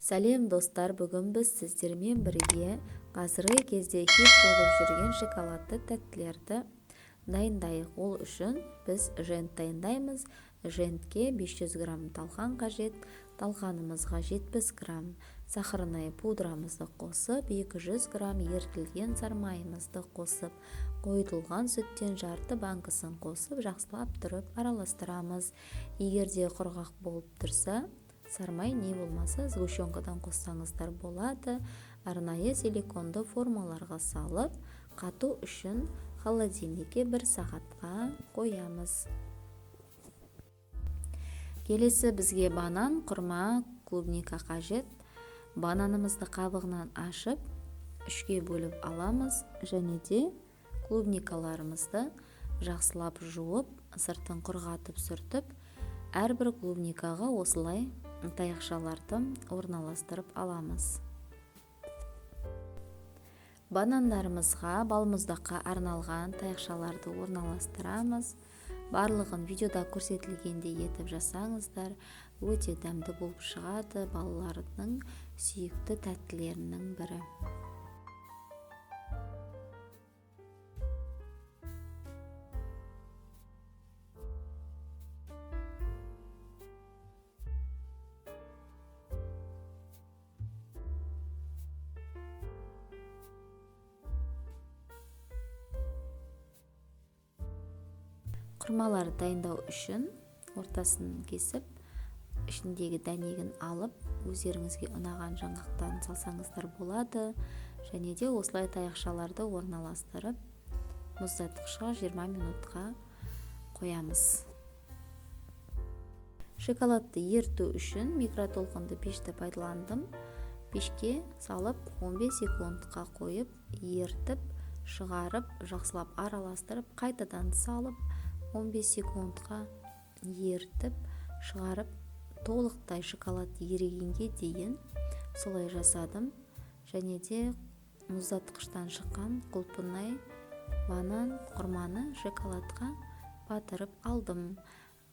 Сәлем, достар! Бүгін біз сіздермен бірге қазіргі кезде хит болып жүрген шоколадты тәттілерді дайындайық. Ол үшін біз жент дайындаймыз. Жентке 500 грамм талқан қажет. Талқанымызға 70 грамм сахарная пудрамызды қосып, 200 грамм ерітілген сармайымызды қосып, қойытылған сүттен жарты банкасын қосып, жақсылап тұрып араластырамыз. Егер де құрғақ болып тұрса, сармай не болмаса сгущенкадан қоссаңыздар болады. Арнайы силиконды формаларға салып, қату үшін холодильникке 1 сағатқа қоямыз. Келесі бізге банан, құрма, клубника қажет. Бананымызды қабығынан ашып, 3-ке бөліп аламыз және де клубникаларымызды жақсылап жуып, сыртын құрғатып сүртіп, әрбір клубникаға осылай таяқшаларды орналастырып аламыз. Банандарымызға балмұздаққа арналған таяқшаларды орналастырамыз. Барлығын видеода көрсетілгендей етіп жасаңыздар, өте дәмді болып шығады, балалардың сүйікті тәттілерінің бірі. Құрмаларды дайындау үшін ортасын кесіп, ішіндегі дәнегін алып, өздеріңізге ұнаған жаңғақтарын салсаңыздар болады. Және де осылай таяқшаларды орналастырып, мұздатқышқа 20 минутқа қоямыз. Шоколадты еріту үшін микротолқынды пешті пайдаландым. Пешке салып 15 секундқа қойып, ерітіп, шығарып, жақсылап араластырып, қайтадан салып 15 секундқа ерітіп, шығарып, толықтай шоколад ерігенге дейін солай жасадым. Және де мұздатқыштан шыққан құлпынай, банан, құрманы шоколадқа батырып алдым.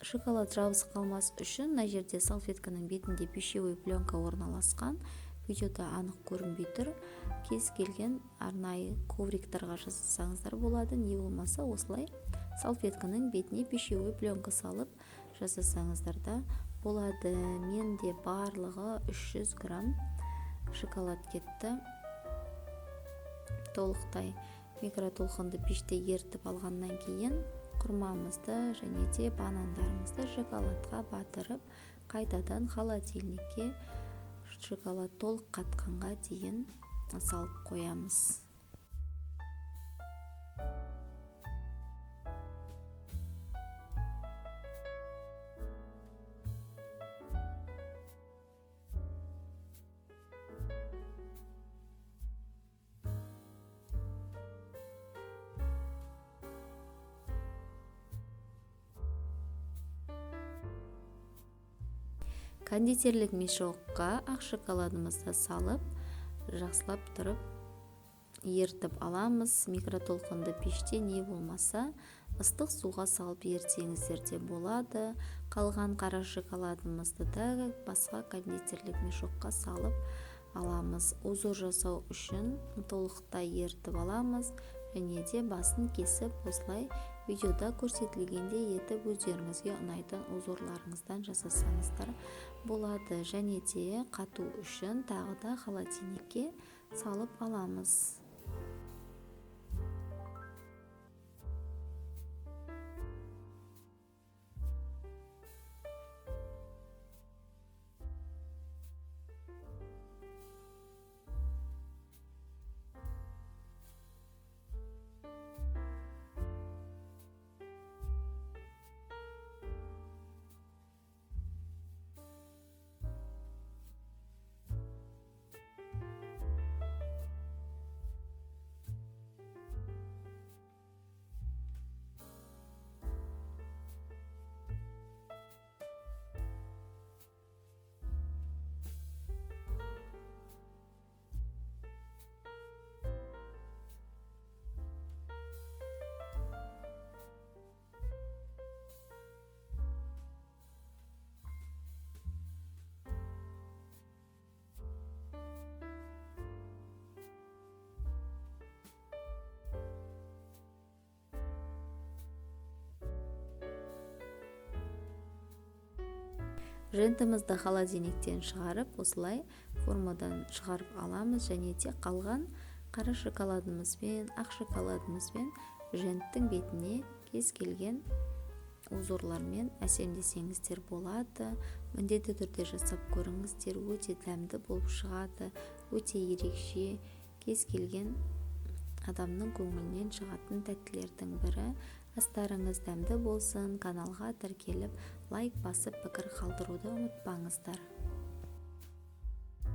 Шоколад жабысып қалмас үшін мына жерде салфетканың бетінде пищевой пленка орналасқан. Видеода анық көрінбей тұр. Кез келген арнайы ковриктарға жасасаңыздар болады, не болмаса осылай салфетканың бетіне пищевой пленка салып жасасаңыздар да болады. Менде барлығы 300 грамм шоколад кетті. Толықтай микротолқынды пеште ерітіп алғаннан кейін құрмамызды және де банандарымызды шоколадқа батырып, қайтадан холодильникке шоколад толық қатқанға дейін салып қоямыз. Кондитерлік мешокқа ақ шоколадымызды салып, жақсылап тұрып ерітіп аламыз. Микротолқынды пеште не болмаса ыстық суға салып ерітсеңіздер де болады. Қалған қара шоколадымызды да басқа кондитерлік мешокқа салып аламыз. Узор жасау үшін толықтай ерітіп аламыз және де басын кесіп осылай видеода көрсетілгендей етіп өздеріңізге ұнайтын узорларыңыздан жасасаңыздар болады. Және де қату үшін тағы да холодильникке салып аламыз. Жентімізді холодильниктен шығарып, осылай формадан шығарып аламыз және де қалған қара шоколадымызбен, ақ шоколадымызбен женттің бетіне кез келген узорлармен әсемдесеңіздер болады. Міндетті түрде жасап көріңіздер, өте дәмді болып шығады, өте ерекше, кез келген адамның көңілінен шығатын тәттілердің бірі. Астарыңыз дәмді болсын! Каналға тіркеліп, лайк басып, пікір қалдыруды ұмытпаңыздар.